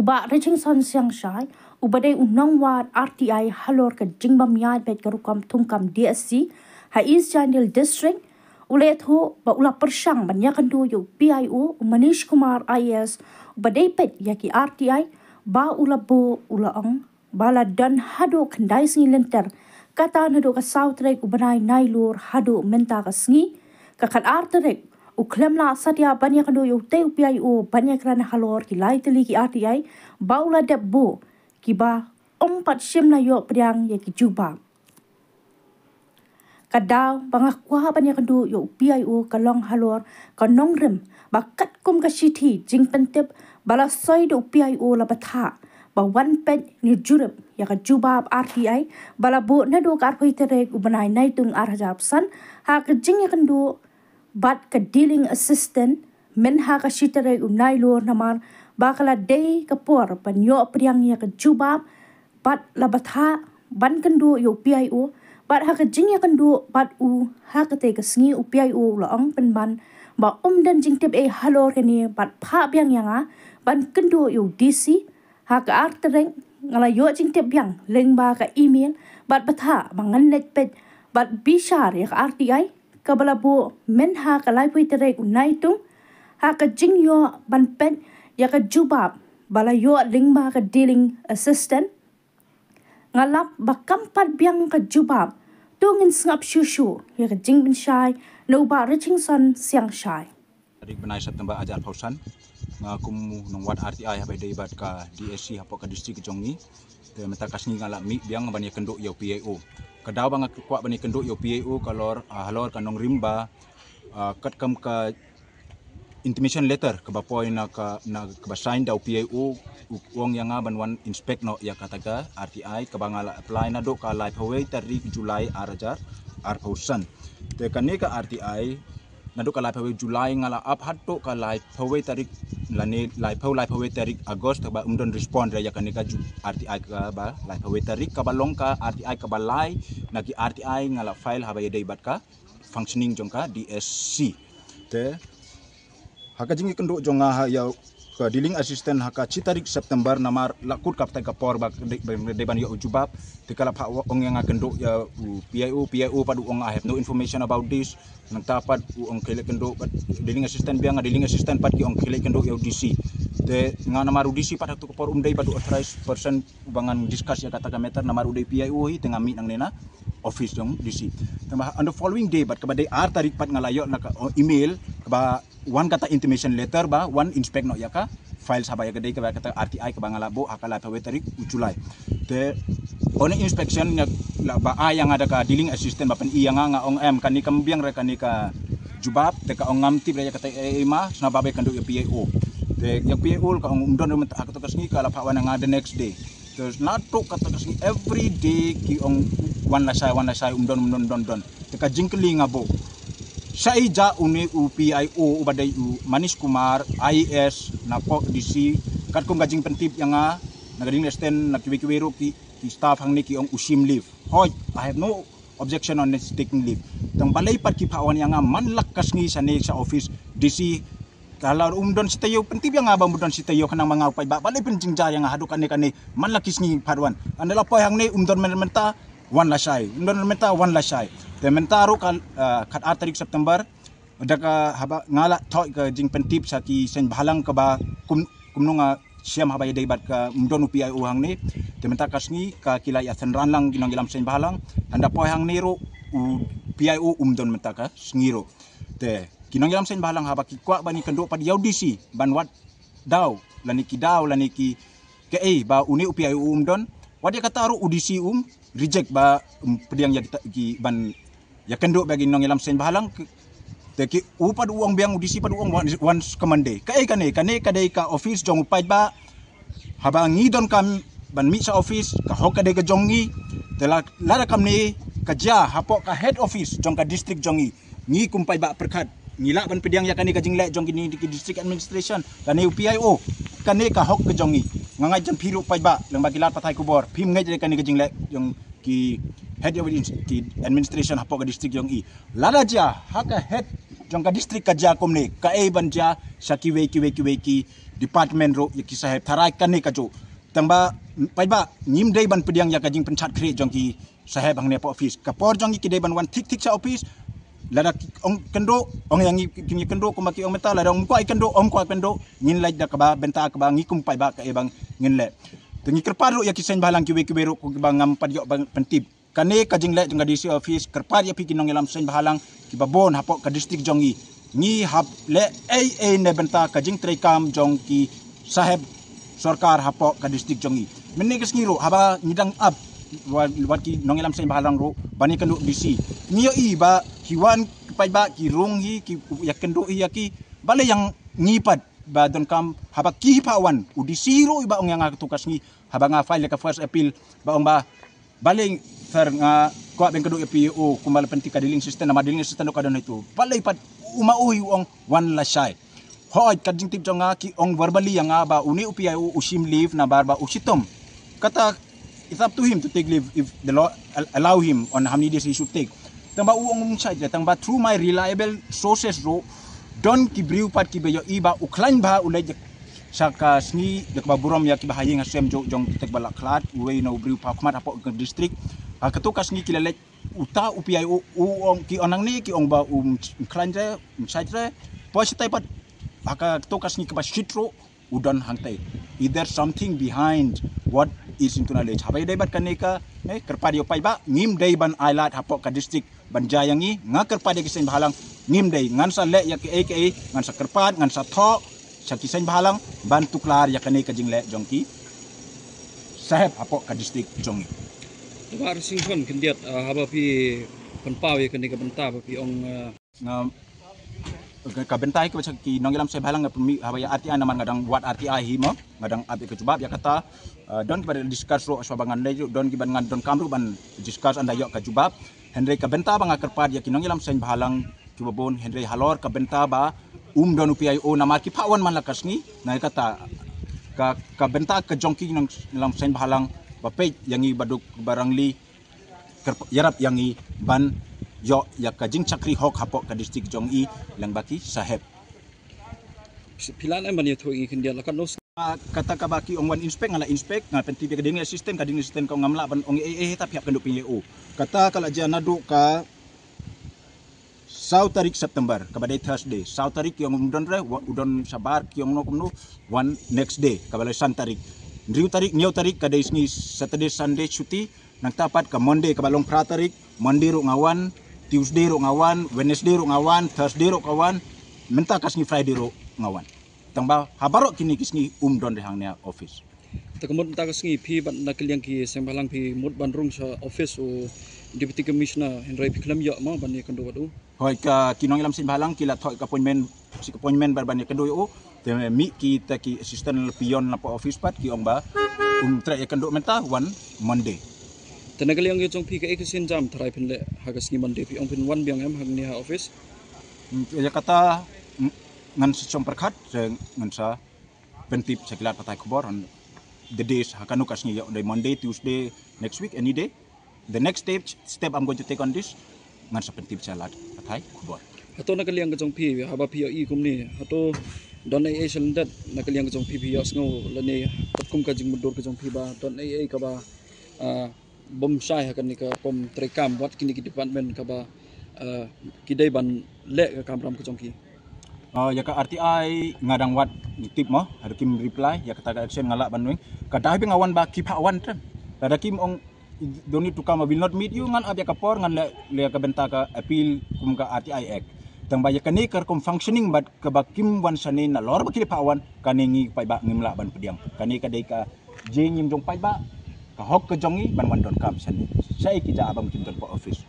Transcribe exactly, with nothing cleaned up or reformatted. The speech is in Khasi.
Bah Richingson Siangshai, uba dei u nongwad R T I halor ka jingbym ïaid beit ka rukom thungkam D S C ha East Jaintia District, u la ïathuh ba u la pyrshang ban ïakynduh ïa u P I O, u Manish Kumar I A S, uba dei peit ïa ki R T I, ba u la buh, u la ong ba la don haduh khyndai sngi lynter, kata naduh ka saw tarik u bnai Nailur haduh mynta ka sngi, ka khatar tarik, u khlem lah satia ban ïakynduh ïa utei u P I O ban ïakren halor ki lai tylli ki R T I ba u la dep buh, kiba ym pat shym la ïoh pdiang ïa ki jubab. Ka daw ba nga kwah ban ïakynduh ïa u P I O ka long halor ka nongrim, ba katkum ka shithi jingpyntip ba la soi da u P I O la bthah ba wan peit ne jurip ïa ka jubab R T I ba la buh naduh ka arphew tarik u bnai Naitung ar hajar arphew san, ha ka jingïakynduh bad ka dealing assistant mynha ka shi tarik u Nailur, namar ba ka la dei ka por ban ïoh pdiang ïa ka jubab bad la bthah ban kynduh ïa u P I O, bad ha ka jingïakynduh bad u ha katei ka sngi, u P I O u la ong pynban ba um don jingtip ei halor kane, bad phah biang ïa nga ban kynduh ïa u D C. Ha ka ar tarik nga la ïoh jingtip biang lyngba ka email bad bthah ba ngan leit peit bad bishar ïa ka R T I kaba la buh mynha ka laiphew tarik u Naitung, ha ka jingïoh ban peit ïa ka jubab ba la ïoh lyngba ka dealing assistant. Nga lap ba kam pat biang ka jubab. To ngin sngap shuh shuh ïa ka jingpynshai na u Bah Richingson Siangshai. Tarik bnai September ar hajar arphew san, nga kum u nongwad R T I haba ïadei bad ka D S C hapoh ka district jong ngi. Te mynta ka sngi nga la mih biang ban ïakynduh ïa u P I O. Ka daw ba nga kwah ban ïakynduh ïa u P I O ka lor, ah, halor ka nongrim ba, ah, katkam ka intimation letter kaba poi na ka, na kaba sign da u P I O, u ong ïa nga ban wan inspect noh ïa kata ka R T I kaba nga la apply naduh ka laiphew tarik July ar hajar arphew san. Te kane ka R T I naduh ka laiphew July nga la ap haduh ka laiphew tarik, lane laiphew, laiphew tarik August, kaba um don respond ïa kane ka ju-, R T I kaba laiphew tarik, kaba long ka R T I kaba lai na ki R T I nga la file haba ïadei bad ka functioning jong ka D S C. Te ha ka jingïakynduh jong nga ha ïa ka dealing assistant ha ka shi tarik September, namar la kut ka bteng ka por ba dei, ba dei ban ïoh u jubab. Te ka la phah ong ïa nga kynduh ïa u P I O, P I O pat u ong, "I have no information about this." Nangta pat u ong khie leit kynduh bad dealing assistant biang, dealing assistant pat ki ong khie leit kynduh ïa u D C. Te nga namar u D C pat ha tu ka por um dei bad u authorized person ba ngan discuss ïa kata ka matter, namar u dei P I O hi, te nga mih nangne na office jong D C. Te ba on the following day, bad kaba dei ar tarik pat nga la ïoh na ka, oh, email kaba wan kata intimation letter ba wan inspect noh ïa ka files haba ïa ka dei kaba kata R T I kaba nga la buh ha ka laiphew tarik u July. Te on inspection ïa la ba ai ïa nga da ka dealing assistant ba pyni ïa nga, nga ong em kane kam biang re kane ka jubab, te ka ong ngam tip re ïa kata ei ei ma, sngewbha ba kynduh ïa u P I O. Te ïa u P I O ka ong um don re mynta ha kata ka sngi, ka la phah wan ïa nga the next day. Te naduh kata ka sngi every day ki ong wan lashai, wan lashai, um don, um don, don, don. Te ka jingkylli nga buh, shaei jia une u P I O uba dei u Manish Kumar I A S napoh D C, katkum ka jingpyntip ïa nga na ka dealing assistant, na kiwei kiwei ruh ki, ki staff hangne ki ong u shim leave. Hooid, I have no objection on his taking leave. Tang balei pat ki phah wan ïa nga man la ka sngi shane sha office D C. Ka la um don shi taïew, pyntip ïa nga ba um don shi taïew khnang ma nga u paidbah, balei pynjynjar ïa nga haduh kane kane man la ki sngi phah wan. Ynda la poi hangne um don myn-, mynta wan lashai, um don mynta wan lashai. Te mynta ruh ka, ah, khatar tarik September, da ka haba nga la thoh ka jingpyntip sha ki seng bhalang kaba kum, kumno nga shem haba ïadei bad ka um don u P I O hangne. Te mynta ka sngi ka ki la ïa synran lang ki nongïalam seng bhalang. Ynda poi hangne ruh u P I O um don mynta ka sngi ruh. Te ki nongïalam seng bhalang haba ki kwah ban ïakynduh pat ïa u D C ban wad daw lane ki daw lane ki kaei ba une u P I O um don, wat ïa kata ruh u D C um reject ba um pdiang ïa kita ki ban ïakynduh bad ki nongïalam seng bhalang. Te ki u pat u ong biang, u D C pat u ong wan, wan command day. Kaei kane, kane ka dei ka office jong u paidbah. Haba ngi donkam ban mih sha office, ka hok ka dei ka jong ngi. Te la, lada kamne ka jia hapoh ka head office jong ka district jong ngi, ngi kum paidbah pyrkhat ngi lah ban pdiang ïa kane ka jingleh jong kine ki district administration, kane u P I O. Kane ka hok ka jong ngi. Nga ngeit jan phi ruh paidbah lyngba ki lad pathai khubor phim ngeit ïa kane ka jingleh jong ki head of ki administration hapoh ka district jong i. Lada jia ha ka head Jong ka district ka jia kumne, kaei ban jia sha kiwei kiwei kiwei ki department ruh ïa ki saheb tharai kane kajuh. Tang ba paidbah ngim dei ban pdiang ïa ka jingpynshad khrieh jong ki saheb hangne hapoh office. Ka por jong ngi ki dei ban wan thik thik sha office. Lada ki ong kynduh, ong ïa ngi kin ïa kynduh kumba ki ong mynta, lada ong kwah ïa kynduh, ong kwah ïa kynduh, ngin leit da kaba bynta kaba ngi kum paidbah kaei ba ngin leh. Te ngi kyrpad ruh ïa ki seng bhalang kiwei kiwei ruh kumba ngam pat ïoh ban pyntip. Kane ka jingleh jong ka D C office, kyrpad ïa phi ki nongïalam seng bhalang kiba bun hapoh ka district jong ngi. Ngi hap leh ei ei na bynta ka jingtreikam jong ki saheb sorkar hapoh ka district jong ngi. Mynne ka sngi ruh haba ngi dang ap wat, wat ki nongïalam seng bhalang ruh ban ïakynduh D C, ngi ïohi ba ki wan paidbah ki rung hi, ki ïakynduh hi ïa ki. Balei ïa ngi pat ba donkam haba ki hi pat wan u D C ruh ba ong ïa nga katto ka sngi haba nga file ïa ka first appeal, ba ong ba balei sir nga kwah ban kynduh ïa phi, oh, kumba la pynthikna ka dealing assistant, namar dealing assistant ruh ka don hato. Balei pat u ma u hi u ong wan lashai. Hooid, ka jingtip jong nga ki ong verbally ïa nga ba une u P I O u shim leave namar ba u shitom. Kata, it's up to him to take leave if the law al- allow him on how many days he should take. Tang ba u ong um shai, tang ba through my reliable sources ruh don ki briew pat kiba ïohi ba u khlaiñ bha u leit sha ka sngi da kaba burom ïa kiba ha ïing ha sem jong, jong kita kiba la khlad, uwei na u briew paw khmat hapoh ka district. Ha kato ka sngi ki la leit, uta u P I O u ong, ki ong nangne ki ong ba um khlaiñ re, um shait re. Poi shatai pat ha kato ka sngi kaba shit ruh u don hangtai. Is there something behind what is into knowledge? Haba ïadei bad kane ka, eh, kyrpad ïa u paidbah, ngim dei ban ailad hapoh ka district ban jia ïa ngi. Nga kyrpad ïa ki seng bhalang, ngim dei, ngan sa leh ïa kiei kiei, ngan sa kyrpad, ngan sa thoh sha ki seng bhalang ban tuklar ïa kane ka jingleh jong ki saheb hapoh ka district jong ngi. Te Bah Singson khyndiat, ah, haba phi pynpaw ïa kane ka bynta ba phi ong, ah, nga, ka, ka bynta hi kaba sha ki nongïalam seng bhalang nga pynmih haba ïa R T I namar nga dang wad R T I hi mo, nga dang ap ïa ka jubab ïa kata. Ah, don kiba discuss ruh shuwa ba ngan leit ruh, don kiba ngan donkam ruh ban discuss ynda ïoh ka jubab. Hynrei ka bynta ba nga kyrpad ïa ki nongïalam seng bhalang kiba bun, hynrei halor ka bynta ba um don u P I O namar ki pat wan man la ka sngi, na kata ka, ka bynta ka jong ki nongïalam seng bhalang ba peit ïa ngi ba duk ba rangli, kyrp- ïarap ïa ngi ban ïoh ïa ka jingshakri hok hapoh ka district jong ngi lyngba ki saheb. Phi lah em ban ïathuh ïa ngi khyndiat la katno? Ah, kata kaba ki ong wan inspect, nga la inspect, nga pyntip ïa ka dealing assistant, ka dealing assistant ka ong ngam lah ban ong ei ei, ta phi hap kynduh pynïoh. Kata ka la jia naduh ka saw tarik September, kaba dei Thursday. Saw tarik ki ong um don re, wa- u don shabar, ki ong no kumno, wan next day, kaba dei san tarik. Hynriew tarik, hynñiew tarik ka dei sngi Saturday, Sunday shuti. Nangta pat ka Monday kaba long phra tarik, Monday ruh nga wan, Tuesday ruh nga wan, Wednesday ruh nga wan, Thursday ruh ka wan, mynta ka sngi Friday ruh nga wan. Tang ba ha baroh kine ki sngi um don re hangne ha office. Te ka mut mynta ka sngi phi bad na ka liang ki seng bhalang phi mut ban rung sha office u Deputy Commissioner, hynrei phi khlem ïoh mo ban ïakynduh bad u? Hooid, ka ki nongïalam seng bhalang ki la thoh ka appointment, seek appointment ban, ban ïakynduh ïa u. Te mih kita ki assistant peon na post office pat ki ong ba un treh ïakynduh mynta, wan Monday. Te na ka liang ka jong phi kaei ka sienjam tharai phin leh ha ka sngi Monday, phi ong phin wan biang em hangne ha office? Hmm, ïa kata, mm, ngan sa shong pyrkhat, te ngan sa pyntip sha ki lad pathai khubor on the days, ha kano ka sngi, ïa u dei Monday, Tuesday, next week, any day. The next step, step I'm going to take on this, ngan sa pyntip sha lad pathai khubor. Hato na ka liang ka jong phi, haba phi ïohi kumne, hato don ei ei shalyndet na ka liang ka jong phi, phi ïohsngew lane katkum ka jingmutdur ka jong phi ba don ei ei kaba, ah, bym shai ha kane ka pom treikam wat kine ki department kaba, ah, ki dei ban leh ka kamram ka jong ki? Ah, ïa ka R T I nga dang wad tip mo, haduh kim reply ïa kata ka action nga lah ban weng. Ka dei ba nga wan ba ki pat wan tren. Lada kim ong don't need to come, I will not meet you, ngan ap ïa ka por, ngan leh, leh ka bynta ka appeal kum ka R T I Act. Tang ba ïa kane ka rukom functioning bad kaba kim wan shane nalor ba ki dei pat wan, kane ngi paidbah ngim lah ban pdiang. Kane ka dei ka jingim jong paidbah, ka hok ka jong ngi ban wan donkam shane. Shaei ki jia bym kim don post office.